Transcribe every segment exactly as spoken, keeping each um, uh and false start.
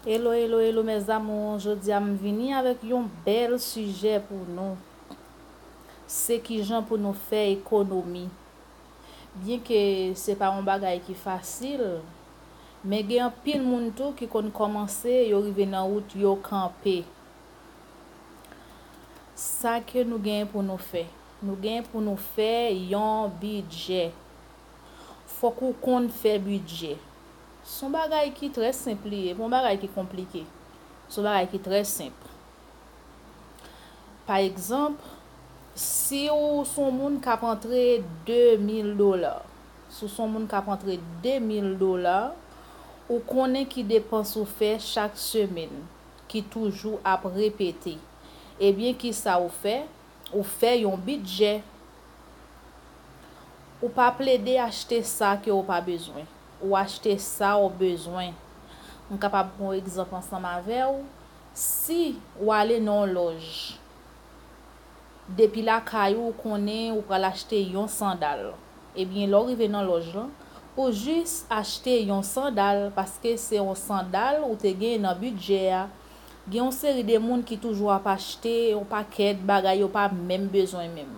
Hello, hello, hello, mes amours. Jodi a m vini avèk yon bèl sijè pou nou. Se kijan pou nou fè ekonomi. Byenke se pa yon bagay ki fasil, men gen anpil moun tou ki konn kòmanse, yo rive nan wout, yo kanpe. Sa ke nou genyen pou nou fè. Nou genyen pou nou fè yon bidjè. Fòk ou konn fè bidjè. Se yon bagay ki trè senp li ye, pa yon bagay ki konplike. Se yon bagay ki trè senp. Pa egzanp, si w se yon moun k ap antre de mil dola, si w se yon moun k ap antre de mil dola, ou konnen ki depans ou fè chak semèn, ki toujou ap repete. Ebyen, kisa ou fè? Ou fè yon bidjè. Ou pa plede achte sa ke w pa bezwen. Ou achte sa w bezwen. M kapab pran yon egzanp ansanm avè w. Si w ale nan yon lòj, depi lakay ou, ou konnen ou pral achte yon sandal. Ebyen, lè w rive nan lòj lan, ou jis achte yon sandal, paske se yon sandal ou te gen nan bidjè a. Gen yon seri de moun ki toujou ap achte yon pakèt bagay yo pa menm bezwen menm.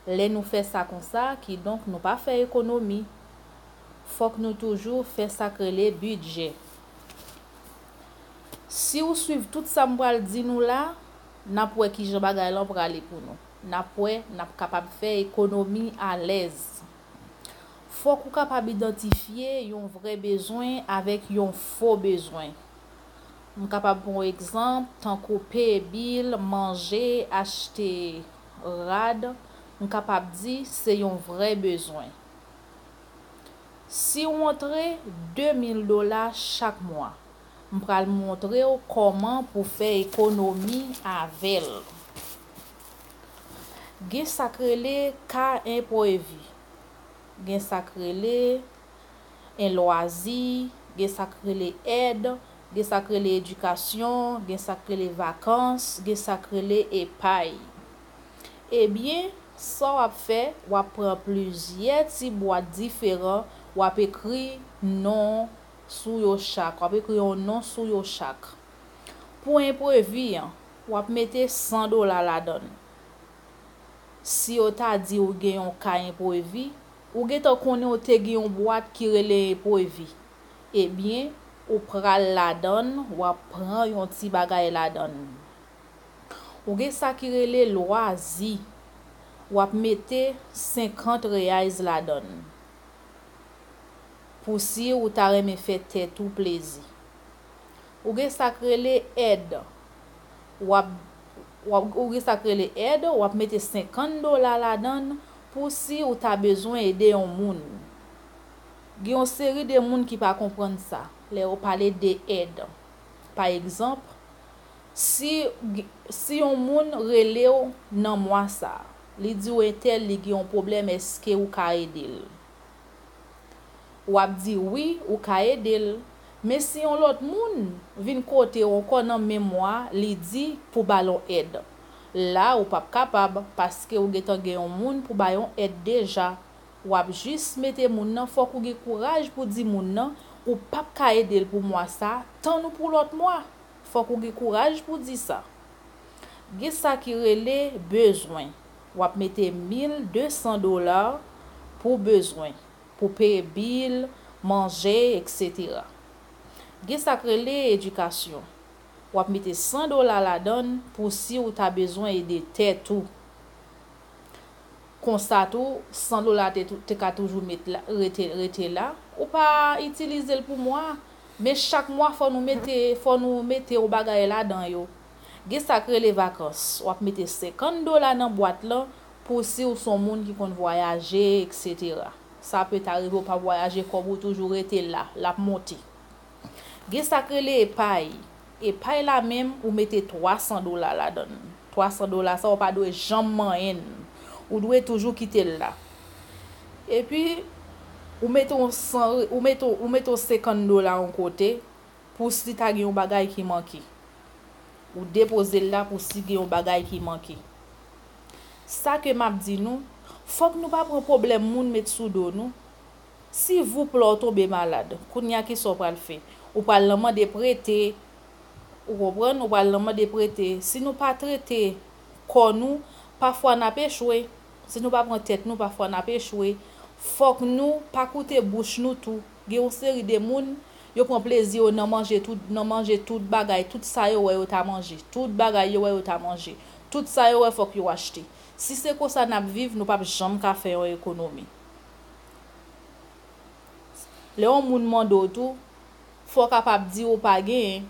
Lè nou fè sa konsa, kidonk nou pa fè ekonomi. Fòk nou toujou fè sa k rele bidjè. Si w swiv tout sa m pral di nou la, n ap wè kijan bagay lan prale pou nou. N ap wè, n ap kapab fè ekonomi alèz. Fòk ou kapab idantifye yon vrè bezwen avèk yon fo bezwen. M kapab pran yon egzanp, tankou peye bil, manje, achte rad, m kapab di se yon vrè bezwen. Si w antre de mil dola chak mwa, m pral montre w kòman pou fè ekonomi avè l. Gen sa k rele ka enprevi. Gen sa k rele en lwazi, gen sa k rele èd, gen sa k rele edikasyon, gen sa k rele vakans, gen sa k rele epay. Ebyen, sa w ap fè, w ap pran plizyè ti bwat diferan, w ap ekri non sou yo chak, w ap ekri yon non sou yo chak. Pou enprevi an, w ap mete san dola ladan l. Si yo ta di w gen yon ka enprevi, ou gentan konnen w te gen yon bwat ki rele enprevi. Ebyen, ou pral ladan l, w ap pran yon ti bagay ladan l. Ou gen sa ki rele lwazi, w ap mete senkant reyais ladan l. Pou si ou ta renmen fè tèt ou plezi. Ou gen sa k rele èd. W ap, w ap, ou gen sa k rele èd, w ap mete senkant dola ladan l pou si ou ta bezwen ede yon moun. Gen yon seri de moun ki pa konprann sa, lè yo pale de èd. Pa egzanp, si, si yon moun rele w nan mwa sa, li di w entèl li gen yon pwoblèm, èske ou ka ede l? W ap di wi, ou ka ede l. Men si yon lòt moun vin kote w ankò nan menm mwa, li di pou ba l yon èd. La, ou p ap kapab, paske ou gentan gen yon moun pou ba yon èd deja. W ap jis mete moun nan, fòk ou gen kouraj pou di moun nan, ou p ap ka ede l pou mwa sa, tann ou pou lòt mwa. Fòk ou gen kouraj pou di sa. Gen sa ki rele bezwen. W ap mete mil de san dola pou bezwen, pou peye bil, manje, etsetera. Gen sa k rele edikasyon. W ap mete san dola ladan l pou si ou ta bezwen ede tèt ou. Konsa tou, san dola te, tou- te ka toujou met la, rete, rete la. Ou pa itilize l pou mwa, men chak mwa fò nou mete, fò nou mete yon bagay ladan yo. Gen sa k rele vakans. W ap mete senkant dola nan bwat lan pou si w se yon moun ki konn vwayaje, etsetera. Sa pèt arive w pa vwayaje, kòb ou toujou rete la, l ap monte. Gen sa k rele epay. Epay la menm, ou mete twa san dola ladan l. Twa san dola sa, ou pa dwe janm manyen l. Ou dwe toujou kite l la. Epi, ou mete yon san, ou mete, ou mete yon senkant dola yon kote, pou si ta gen yon bagay ki manke. Ou depoze l la pou si gen yon bagay ki manke. Sa ke m ap di nou, fòk nou pa pran pwoblèm moun met sou do nou. Si voup la w tonbe malad, kounye a kisa w pral fè? Ou pral nan mande prete, ou konprann, ou pral nan mande prete. Si nou pa trete kò nou, pafwa n ap echwe. Si nou pa pran tèt nou, pafwa n ap echwe. Fòk nou pa koute bouch nou tou. Gen yon seri de moun, yo pran plezi yo nan manje tout, nan manje tout bagay, tout sa yo wè yo ta manje, tout bagay yo wè yo ta manje, tout sa yo wè fòk yo achte. Si se konsa n ap viv, nou p ap janm ka fè yon ekonomi. Lè yon moun mande w tou, fò w kapab di ou pa genyen.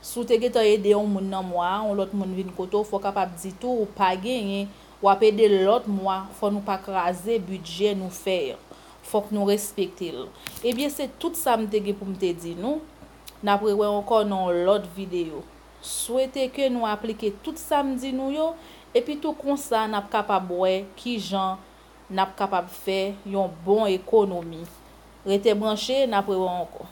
Si w te gentan ede yon moun nan mwa a, yon lòt moun vin kote w, fò w kapab di tou ou pa genyen, w ap ede lòt mwa, fò nou pa kraze bidjè nou fè a. Fòk nou respekte l. Ebyen, se tout sa m te gen pou m te di nou. N ap rewè ankò nan yon lòt videyo. Swete ke nou aplike tout sa m di nou yo, epi tou konsa n ap kapab wè kijan n ap kapab fè yon bon ekonomi. Rete branche, n ap rewè ankò.